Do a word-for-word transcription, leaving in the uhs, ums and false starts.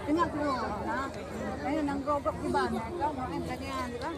Tengok tu, nah. Eh, nang gogok di mana? Kau mau yang tanya, kan?